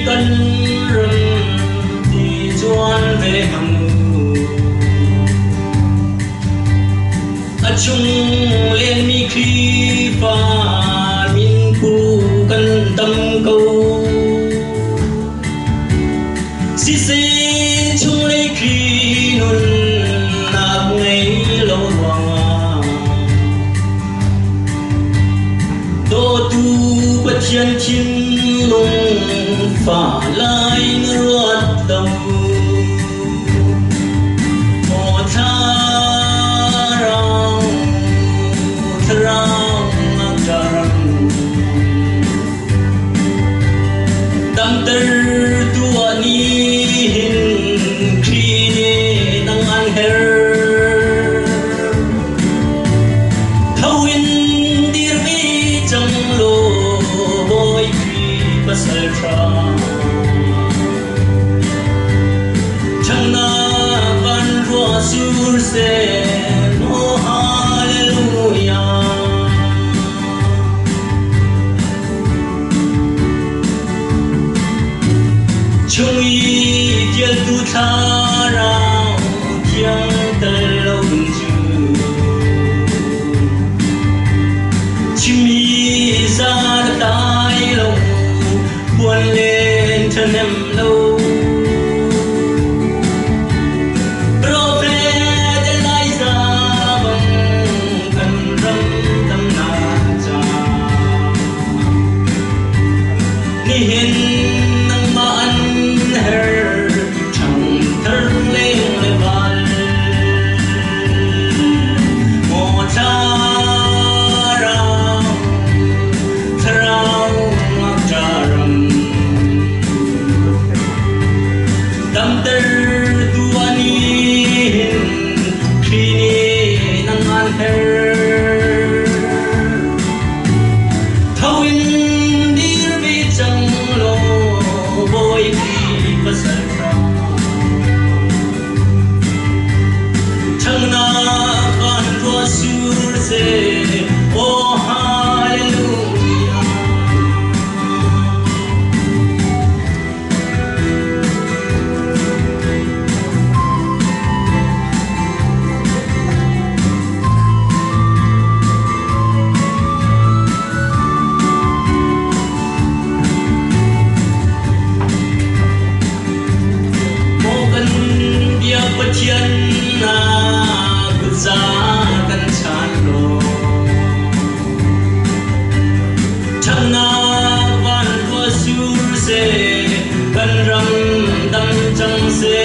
Kan ram ti cuan ve hang u. A chung lenmi Khrihfa minpu kan tam ko. Siseh chunglei Khrih nunnak ngei lo ruangah dawtu Pathian thinlung fa lai na ruat lo. Maw thlarau, thlarau ngakṭa Damter tuah nihin Khrih nih nang an herh. Tho in dir ve cang law Bawi Khrih pasal ṭha. Ṭhatnak van ruah sur seh, oh hallelujah. Chung i ṭialtu thlarau thiang tel lo in cu chimmi za na tai lo puan len ṭhahnem lo. Profet Elijah bang kan ram damnak ca nihin nangmah an her ṭhangthar leng le val maw thlarau thlarau ngakṭa ram damter tu anin Khrih nih nang an her. Tho in dir ve cang law Bawi Khrih pasal ṭha. Ṭhangnak van ruah sur seh, aw hallelujah. Maw kan biak Pathian na kutza kan chan law Ṭhatnak van khua sur seh, kan ram dam cang seh.